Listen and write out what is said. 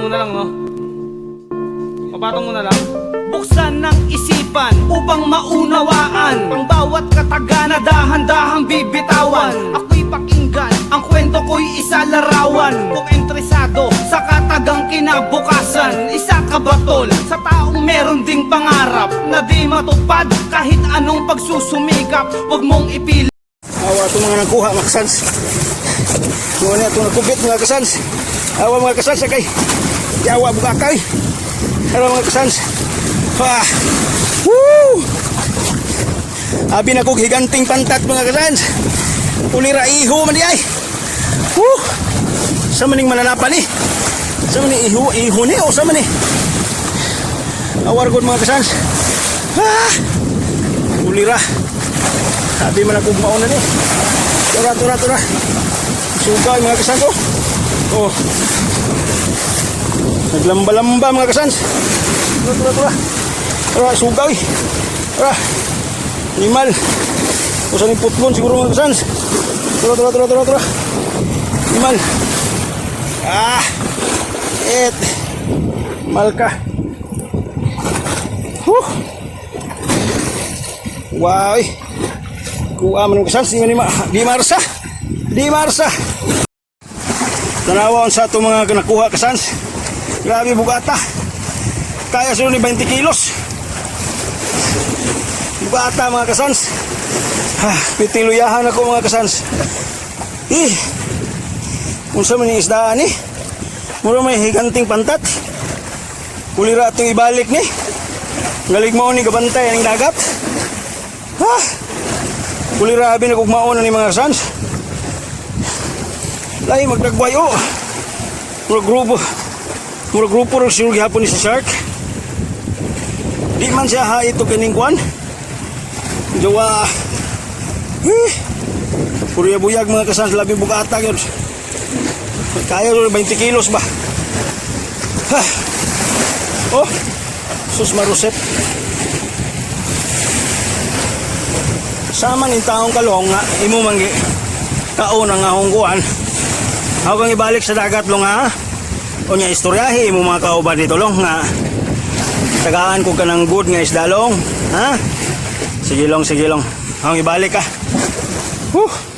Papatong mo na lang, no? Papatong mo na lang. Buksan ng isipan upang maunawaan ang bawat kataga na dahan-dahang bibitawan. Ako'y pakinggan, ang kwento ko'y isalarawan. Kung interesado sa katagang kinabukasan, isa ka ba, tol, sa taong meron ding pangarap na di matupad kahit anong pagsusumikap? Huwag mong ipili Awa itong mga nagkuha, mga kasans. Mga niya itong nagkubit, mga kasans. Awa, mga kasans, kay. Yawa bukakay. Awa, mga kasans. Ah. Woo! Abi na kog higanting pantat, mga kasans. Ulira, iho man di ay. Woo! Sa maning mananapan ni? Sa maning iho, iho ni o sa maning? Awar gud, mga kasans. Ah! Ulira. Abi man akong mauna ni. Tura, tura, tura. Sugay, mga kasans, oh. Oh. Naglamba-lamba, mga kasans. Tura, tura, tura. Tura, sugay. Tura. Animal. Usa ni putlon siguro, mga kasans. Tura, tura, tura, tura, tura. Animal. Ah. Et. Malka. Huh. Wow. Eh. Kuha man, mga kasans, di man di marsa. Di marsa. Tanawa sa ato mga nakuha, kasans. Grabe bugata. Kaya siguro ni 20 kilos. Bugata, mga kasans. Ha, pitiluyahan ako, mga kasans. Eh. Unsa man yung isdaan ni? Mura may higanting pantat. Kulira atong ibalik ni. Galig mao ni gabantay ang dagat. Ha? Kulira, abi na kog mauna ni, mga kasans. Lahi magdagway oh. Murag grupo. Murag grupo ro siguro gihapon ni sa shark. Di man siya ha ito kining kwan. Jawa. Eh. Puro buyag, mga kasans, labi bugata gyud. Kaya ro 20 kilos ba? Ha. Oh. Sus marusep. Sama ning taong kalong nga imo man gi kaon ang ahong kuan. Ako kang ibalik sa dagat, long, ha. Unya istoryahe imo mga kauban dito, long, nga tagaan ko ka ng good nga isda, long, ha? Sige, long, sige, long. Akong ibalik ka. Whew.